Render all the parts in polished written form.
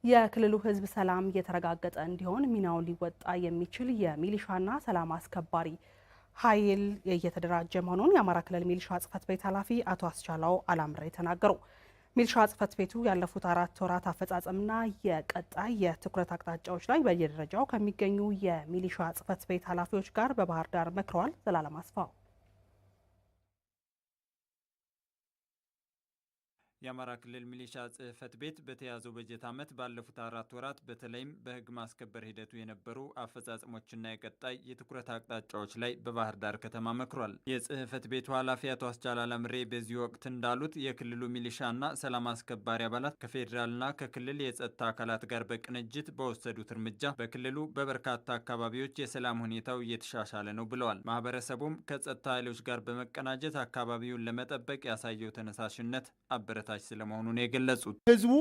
የክልሉ ሕዝብ ሰላም እየተረጋገጠ እንዲሆን ሚናውን ሊወጣ የሚችል የሚሊሻና ሰላም አስከባሪ ኃይል እየተደራጀ መሆኑን የአማራ ክልል ሚሊሻ ጽሕፈት ቤት ኃላፊ አቶ አስቻለው አላምሬ ተናገሩ። ሚሊሻ ጽሕፈት ቤቱ ያለፉት 4 ወራት አፈጻጸምና የቀጣይ የትኩረት አቅጣጫዎች ላይ በየደረጃው ከሚገኙ የሚሊሻ ጽሕፈት ቤት ኃላፊዎች ጋር በባህር ዳር መክረዋል። ዘላለም አስፋው። የአማራ ክልል ሚሊሻ ጽሕፈት ቤት በተያዘው በጀት ዓመት ባለፉት 4 ወራት በተለይም በሕግ ማስከበር ሂደቱ የነበሩ አፈጻጸሞችና የቀጣይ የትኩረት አቅጣጫዎች ላይ በባህር ዳር ከተማ መክሯል። የጽሕፈት ቤቱ ኃላፊ አቶ አስቻል አላምሬ በዚህ ወቅት እንዳሉት፣ የክልሉ ሚሊሻና ሰላም አስከባሪ አባላት ከፌዴራልና ከክልል የጸጥታ አካላት ጋር በቅንጅት በወሰዱት እርምጃ በክልሉ በበርካታ አካባቢዎች የሰላም ሁኔታው እየተሻሻለ ነው ብለዋል። ማህበረሰቡም ከጸጥታ ኃይሎች ጋር በመቀናጀት አካባቢውን ለመጠበቅ ያሳየው ተነሳሽነት አበረታች ስለመሆኑ ነው የገለጹት። ህዝቡ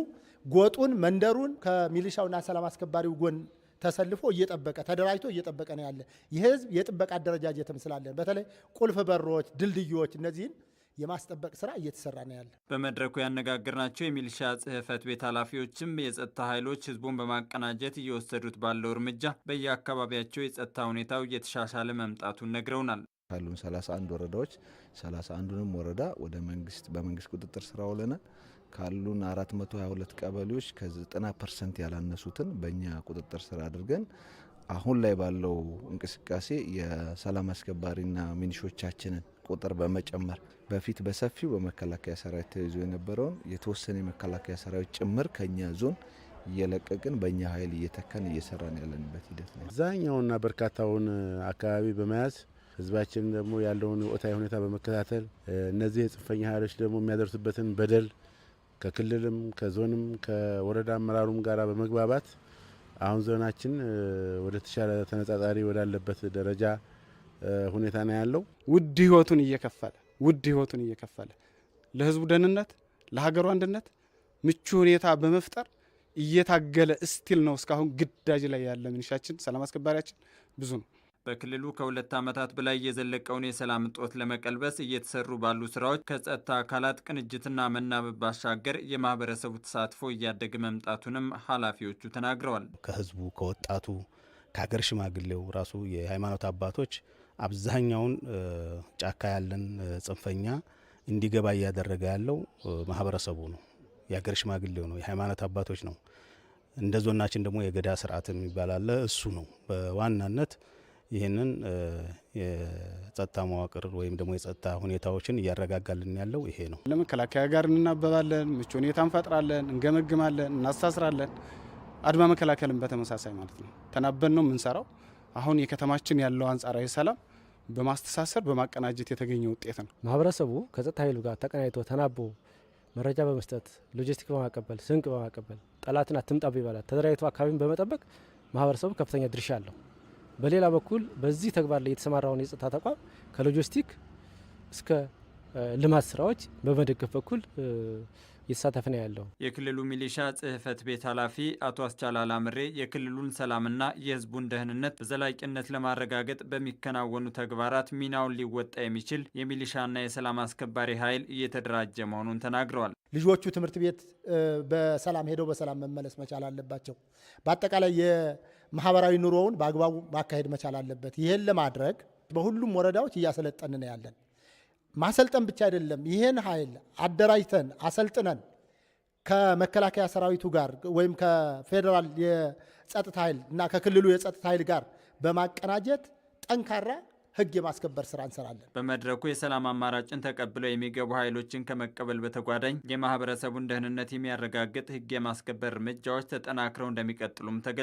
ጎጡን፣ መንደሩን ከሚሊሻውና ሰላም አስከባሪው ጎን ተሰልፎ እየጠበቀ፣ ተደራጅቶ እየጠበቀ ነው ያለ። ይህ ህዝብ የጥበቃ አደረጃጀትም ስላለን በተለይ ቁልፍ በሮች፣ ድልድዮች እነዚህን የማስጠበቅ ስራ እየተሰራ ነው ያለ። በመድረኩ ያነጋገርናቸው የሚሊሻ ጽሕፈት ቤት ኃላፊዎችም የጸጥታ ኃይሎች ህዝቡን በማቀናጀት እየወሰዱት ባለው እርምጃ በየአካባቢያቸው የጸጥታ ሁኔታው እየተሻሻለ መምጣቱን ነግረውናል። ካሉን 31 ወረዳዎች 31ዱንም ወረዳ ወደ መንግስት በመንግስት ቁጥጥር ስር አውለናል። ካሉን 422 ቀበሌዎች ከ90% ያላነሱትን በእኛ ቁጥጥር ስር አድርገን አሁን ላይ ባለው እንቅስቃሴ የሰላም አስከባሪና ሚኒሾቻችንን ቁጥር በመጨመር፣ በፊት በሰፊው በመከላከያ ሰራዊት ተይዞ የነበረውን የተወሰነ የመከላከያ ሰራዊት ጭምር ከኛ ዞን እየለቀቅን በእኛ ኃይል እየተካን እየሰራን ያለንበት ሂደት ነው። አብዛኛውና በርካታውን አካባቢ በመያዝ፣ ህዝባችን ደግሞ ያለውን ወቅታዊ ሁኔታ በመከታተል፣ እነዚህ የጽንፈኛ ኃይሎች ደግሞ የሚያደርሱበትን በደል ከክልልም ከዞንም ከወረዳ አመራሩም ጋር በመግባባት አሁን ዞናችን ወደ ተሻለ ተነጻጻሪ ወዳለበት ደረጃ ሁኔታ ነው ያለው። ውድ ህይወቱን እየከፈለ፣ ውድ ህይወቱን እየከፈለ ለህዝቡ ደህንነት፣ ለሀገሩ አንድነት ምቹ ሁኔታ በመፍጠር እየታገለ still ነው። እስካሁን ግዳጅ ላይ ያለ ሚሊሻችን፣ ሰላም አስከባሪያችን ብዙ ነው። በክልሉ ከ2 ዓመታት በላይ የዘለቀውን የሰላም እጦት ለመቀልበስ እየተሰሩ ባሉ ስራዎች ከጸጥታ አካላት ቅንጅትና መናበብ ባሻገር የማህበረሰቡ ተሳትፎ እያደገ መምጣቱንም ኃላፊዎቹ ተናግረዋል። ከህዝቡ፣ ከወጣቱ፣ ከሀገር ሽማግሌው ራሱ፣ የሃይማኖት አባቶች አብዛኛውን ጫካ ያለን ጽንፈኛ እንዲገባ እያደረገ ያለው ማህበረሰቡ ነው። የሀገር ሽማግሌው ነው፣ የሃይማኖት አባቶች ነው። እንደ ዞናችን ደግሞ የገዳ ስርዓት የሚባል አለ። እሱ ነው በዋናነት ይህንን የጸጥታ መዋቅር ወይም ደግሞ የጸጥታ ሁኔታዎችን እያረጋጋልን ያለው ይሄ ነው። ለመከላከያ ጋር እንናበባለን፣ ምቹ ሁኔታ እንፈጥራለን፣ እንገመግማለን፣ እናስተሳስራለን። አድማ መከላከልን በተመሳሳይ ማለት ነው። ተናበን ነው የምንሰራው። አሁን የከተማችን ያለው አንጻራዊ ሰላም በማስተሳሰር በማቀናጀት የተገኘ ውጤት ነው። ማህበረሰቡ ከጸጥታ ኃይሉ ጋር ተቀናጅቶ፣ ተናቦ፣ መረጃ በመስጠት፣ ሎጂስቲክ በማቀበል፣ ስንቅ በማቀበል፣ ጠላትን አትምጣብኝ በማለት ተደራጅቶ አካባቢን በመጠበቅ ማህበረሰቡ ከፍተኛ ድርሻ አለው። በሌላ በኩል በዚህ ተግባር ላይ የተሰማራውን የጸጥታ ተቋም ከሎጂስቲክ እስከ ልማት ስራዎች በመደገፍ በኩል እየተሳተፈ ነው ያለው። የክልሉ ሚሊሻ ጽሕፈት ቤት ኃላፊ አቶ አስቻል አላምሬ የክልሉን ሰላምና የሕዝቡን ደህንነት በዘላቂነት ለማረጋገጥ በሚከናወኑ ተግባራት ሚናውን ሊወጣ የሚችል የሚሊሻና የሰላም አስከባሪ ኃይል እየተደራጀ መሆኑን ተናግረዋል። ልጆቹ ትምህርት ቤት በሰላም ሄደው በሰላም መመለስ መቻል አለባቸው። በአጠቃላይ የማህበራዊ ኑሮውን በአግባቡ ማካሄድ መቻል አለበት። ይህን ለማድረግ በሁሉም ወረዳዎች እያሰለጠንን ነው ያለን። ማሰልጠን ብቻ አይደለም፣ ይህን ኃይል አደራጅተን አሰልጥነን ከመከላከያ ሰራዊቱ ጋር ወይም ከፌዴራል የጸጥታ ኃይል እና ከክልሉ የጸጥታ ኃይል ጋር በማቀናጀት ጠንካራ ሕግ የማስከበር ስራ እንሰራለን። በመድረኩ የሰላም አማራጭን ተቀብለው የሚገቡ ኃይሎችን ከመቀበል በተጓዳኝ የማህበረሰቡን ደህንነት የሚያረጋግጥ ሕግ የማስከበር እርምጃዎች ተጠናክረው እንደሚቀጥሉም ተገልጿል።